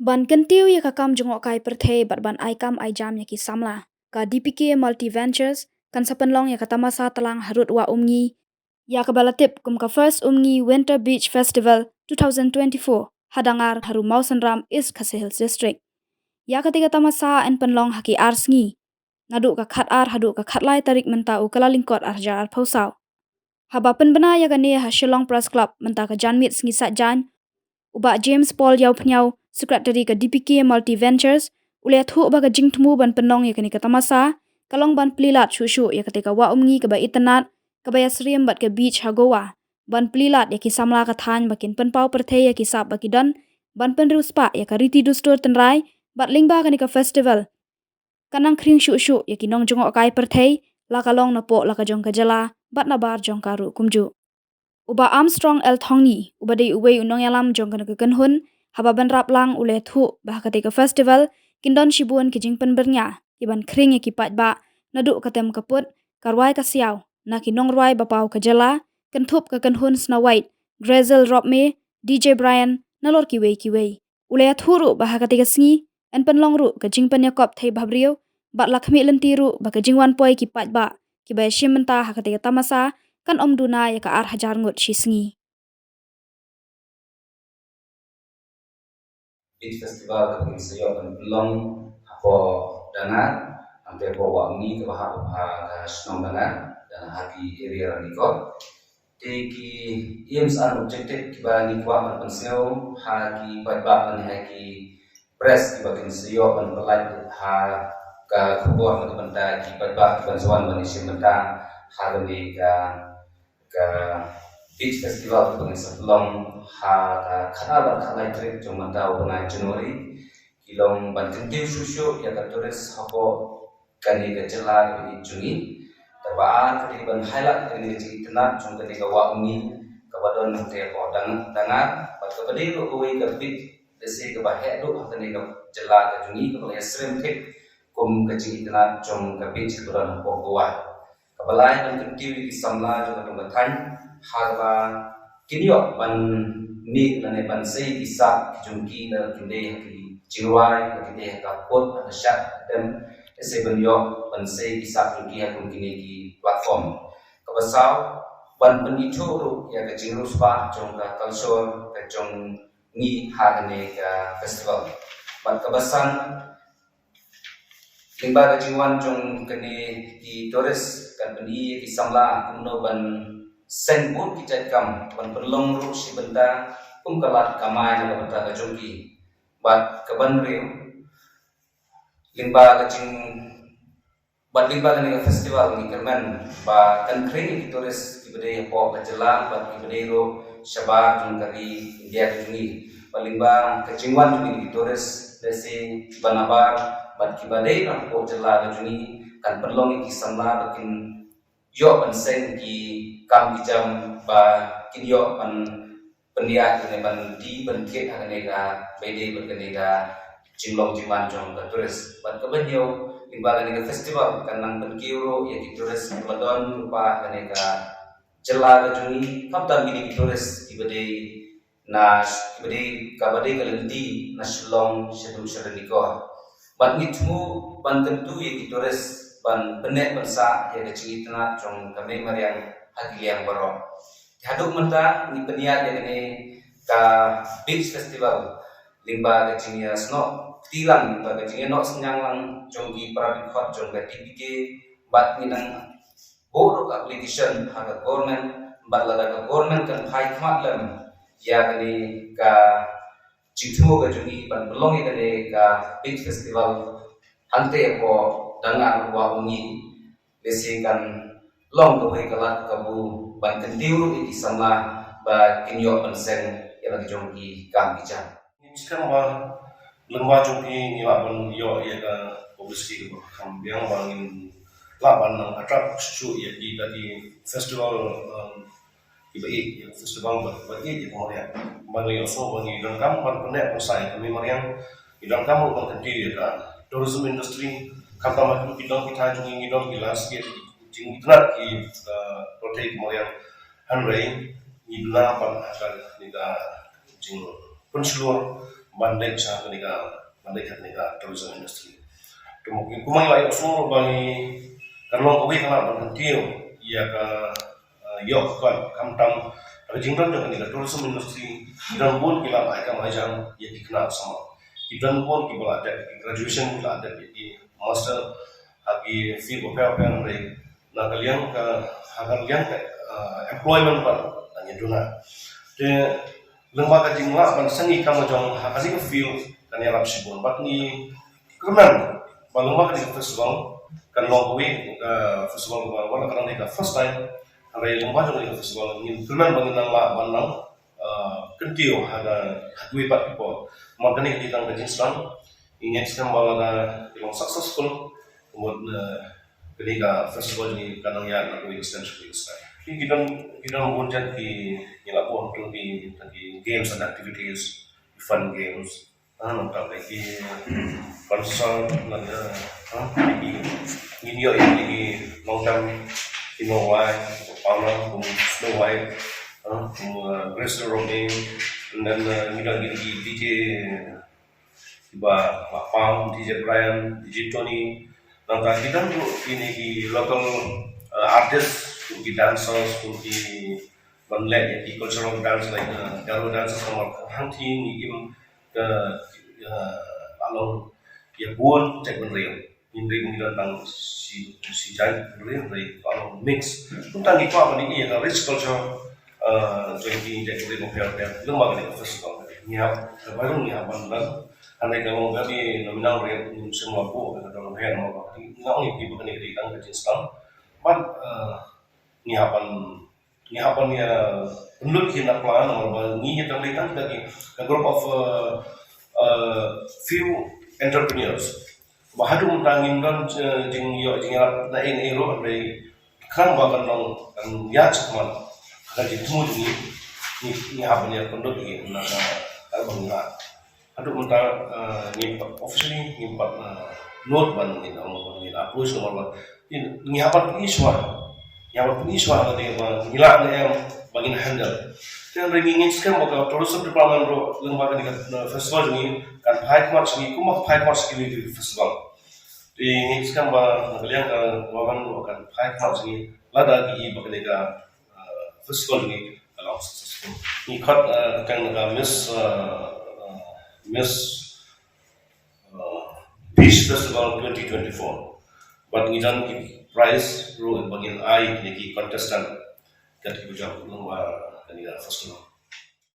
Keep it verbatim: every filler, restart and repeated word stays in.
Ban kyntiew ïa ka kam jngohkai pyrthei bad ban ai kam ai jam ïa ki samla, ka D P K Multi Ventures kan sa pynlong ïa ka tamasa tlang harud Wah Umngi, ïa kaba la tip kum ka First Umngi Winter Beach Festival two thousand twenty-four, ha Dangar, ha Ri Mawsynram, East Khasi Hills District. Ïa kata ka tamasa yn pynlong ha ki ar sngi, naduh ka khat ar haduh ka khat lai tarik mynta u Kyllalyngkot ar hajar arphew saw. Haba pynbna ïa kane ha Shillong Press Club mynta ka janmiet sngi Saitjaiñ, u Bah James Paul Ïawphniaw, Secretary ka D P K Multi Ventures, u la ïathuh ba ka jingthmu ban pynlong ïa kane ka tamasa ka long ban plie lad shuh shuh ïa kata ka Wah Umngi kaba itynnad, kaba ïasyriem bad ka beach ha Goa, ban plie lad ïa ki samla ka thaiñ ba kin pynpaw pyrthei ïa ki sap ba ki don, ban pynriewspah ïa ka riti dustur tynrai, bad lyngba kane ka festival kan nang khring shuh shuh ïa ki nongjngohkai pyrthei, la ka long napoh la ka jong ka jylla bad nabar jong ka ruh kumjuh. U Bah Armstrong L Thongni, uba dei uwei u nongïalam jong kane ka kynhun, haba bynrap lang u la ïathuh ba ha kata ka festival kin don shibun ki jingpynbyrngia kiban khring ïa ki paidbah, naduh ka tem ka put, ka rwai ka siaw, na ki nongrwai ba paw ka jylla, kynthup ka kynhun Snow White, Grazel Robmay, D J Brian, nalor kiwei kiwei. U la ïathuh ruh ba ha kata ka sngi yn pynlong ruh ka jingpynïakop thei bhabriew, bad la khmih lynti ruh ba ka jingwan poi ki paidbah kiba ïashim bynta ha kata ka tamasa kan ym duna ïa ka ar hajar ngut shi sngi. Beach Festival kaba ngin sa ïoh ban pynlong hapoh Dangar, hangtei hapoh Wah Umngi kaba hap ha ka shnong Dangar, Dangar ha ki area Ranikor. Te ki aims and objective kiba ngi kwah ban pynsngew ha ki paidbah lane ha ki press kiba kin sa ïoh ban pynlait ha ka khubor na ka bynta ki paidbah kiban sa wan ban ïashim bynta ha kane ka, ka beach festival kiba ngin sa pynlong ha ka khatar bad khatlai tarik jong mynta u bnai January. Ki long ban kyntiew shuh shuh ïa ka tourist hapoh kane ka jylla kaba ïeit jong ngi. Kaba ar ka dei ban highlight kane ka jingitynnad jong kane ka Wah Umngi kaba don hangtei hapoh Dang-, Dangar, bad kaba dei ruh kawei ka beach, lehse kaba heh duh ha kane ka jylla ka jong ngi, kaba la ïasyriem thik kum ka jingitynnad jong ka beach kaba don hapoh Goa. Kaba lai ban kyntiew ïa ki samla jong ka dong ka thaiñ ha kaba kin ïoh ban mih lane ban sei ki sap ki jong ki, lada kin dei ha ki jingrwai, lada kin dei ha ka put, ha ka shad, ha ka dem, lehse ban ïoh ban sei ki sap jong ki ha kum kine ki platform. Kaba saw, ban pynithuh ruh ïa ka jingriewspah jong ka culture ka jong ngi ha kane ka festival. Bad kaba san, lyngba ka jingwan jong kine ki tourist kan pyni ïa ki samla kumno ban seng bun ki jait kam, ban pynlong ruh shi bynta kum ka lad kamai na ka bynta ka jong ki. Bad kaba hynriew, lyngba ka jing, bad lyngba kane ka festival ngi kyrmen ba kan khring ïa ki tourist kiba dei hapoh ka jylla bad kiba dei ruh shabar jong ka ri India ka jong ngi. Bad lyngba ka jingwan jong kine ki tourist, lehse kiba nabar bad kiba dei na hapoh jylla ka jong ngi, kan pynlong ïa ki samla ba kin ïoh ban seng ki kam ki jam ba kin ïoh ban pynïaid lane ban die ban thied ha kane ka ba ïadei bad kane ka jinglong jingman jong ka tourist. Bad kaba hynñiew, lyngba kane ka festival kan nang pynkiew ruh ïa ki tourist kiba don lypa ha kane ka jylla ka jong ngi, khamtam kine ki tourist kiba dei na, kiba dei, kaba dei ka lynti na Shillong shaduh sha Ranikor. Bad ngi thmu ban kyntu ïa ki tourist ban pynneh pynsah ïa ka jingitynnad jong ka mei mariang ha ki liang baroh. Te haduh mynta ngi pynïaid ïa kane ka beach festival lyngba ka jingïasnoh kti lang, lyngba ka jingïanoh synñiang lang jong ki para dkhot jong ka D P K, bad ngi nang buh ruh ka application ha ka government, bad lada ka government kan phai khmat lem ïa kane ka jingthmu ka jong ngi ban pynlong ïa kane ka beach festival hangtei hapoh Dangar Wah Umngi, lehse kan long kawei ka lad kabu ban kyntiew ruh ïa ki samla ba kin ïoh ban seng ïa la ki jong ki kam ki jam. Ngi skhem ba lyngba jong ki ngi lah ban ïoh ïa ka publicity kaba kham biang ba ngin lah ban attract shuh shuh ïa ki, ïa ki festival, um, kiba ïeit, ïa ka festival ba, ba ïeit ïa ka mariang. Ba ngi ïohsngew ba ngi donkam ban pynneh pynsah ïa ka mei mariang, ngi donkam ruh ban kyntiew ïa ka tourism industry. Khamtam ha ki don ki thaiñ jong ngi, ngi don ki landscape, ki jingïatrei ki, uh, pyrthei ka mariang. Hynrei ngi duna ban ha ka, kane ka jingpynshlur ban leit sha kane ka, ban leit sha kane ka tourism industry. Te kumba ngi la ïohsngew ba ngi, kan long kawei ka lad ban kyntiew ïa ka, eh, ïoh ka, khamtam ka jingdon jong kane ka tourism industry. Ki don bun ki lad ba ai kam ai jam ïa ki khynnah samla. Ki don bun kiba la dep ïa ki graduation, ki la dep ïa ki master ha ki field bapher bapher, hynrei na ka liang ka, ha ka liang ka, eh, employment pat ngi duna. Te lyngba ka jinglah ban sangeh kam jong ha kane ka field kan ïarap shibun. Bad ngi kyrmen ba lyngba kane ka festival kan long kawei ka festival kaba wat la ka dang dei ka first time, hynrei lyngba jong kane ka festival ngi kyrmen ba ngin nang lah ban nang, eh, kyntiew ha ka, ha kiwei pat ki por. Namar kane ka dei tang ka jingsdang, ngi ngeit skhem ba lada ka long successful, ka mut, eh, kane ka festival jong ngi kan nang ïaid na kawei ka stem sha kawei ka stem. Ki, ki don, ki don bun jait ki, ngi la buh hangto ki, ki games and activities, ki fun games. Ah, nangta ki concert, nangta, ah, ki, ngin ïoh ïa ki nongtem ki nongwai, ki pauna kum Snow White, ah, kum, uh, Grace Romain, and then, uh, ngi don ki D J kiba, ba Pam, D J Brian, D J Tony. Nangta ki don ruh kine ki local, uh, artists, kum ki dancers, kum ki ban leh ïa ki cultural dance like, uh, Garo dances, namar hangtei ngi im ka, uh, la long ïa bun jait bynriew. Hynrei ngi don tang shi, shi jait bynriew, hynrei la long mix. Kumta ngi kwah ban ïohi ïa ka rich culture, uh, jong ki jait bynriew bapher bapher. Lyngba kane ka festival ngi hap, ka baroh ngi hap ban don. Hynrei ka long kane na Minang ruh ngi shem la buh ka dang heh, namar ba ngi ong ïa phi ba kane ka dei tang ka jingsdang. Bad, uh, ngi hap ban, ngi hap ban ïa pynlut hi na plan, namar ba ngi hi tang dei tang kita ki, a group of, uh, uh, few entrepreneurs. Ba haduh mynta ngim don, uh, jingïoh jingïarap na ei na ei ruh, hynrei khnang ba kan long, kan ïaid shakhmat ha ka jingthmu jong ngi, ngi, ngi hap ban ïa pynlut hi na ka, ka ba ngi lah. Haduh mynta, uh, ngim pat officially, ngim pat, uh, nud ban ngin ong, ban ngin approach, namar ba ngi, ngi hap ban pyni shuwa. Ngi hap ban pyni shuwa lade ba ngi lah ne em ba ngin handle. Te hynrei ngi ngeit skhem ba ka tourism department ruh lyngba kane ka, uh, festival jong ngi kan phai khmat sha ngi kumba ka phai khmat sha kiwei ki festival. Te ngi ngeit skhem ba na ka liang ka government ruh kan phai khmat sha ngi lada ki i ba kane ka, uh, festival jong ngi ka long successful. Ngi khot, uh, kyrteng na ka Miss, uh, uh, Miss, uh, Beach Festival twenty twenty-four. Bad ngi don ki prize ruh ba ngin ai ïa ki contestant kat kiba jop lyngba kane ka festival.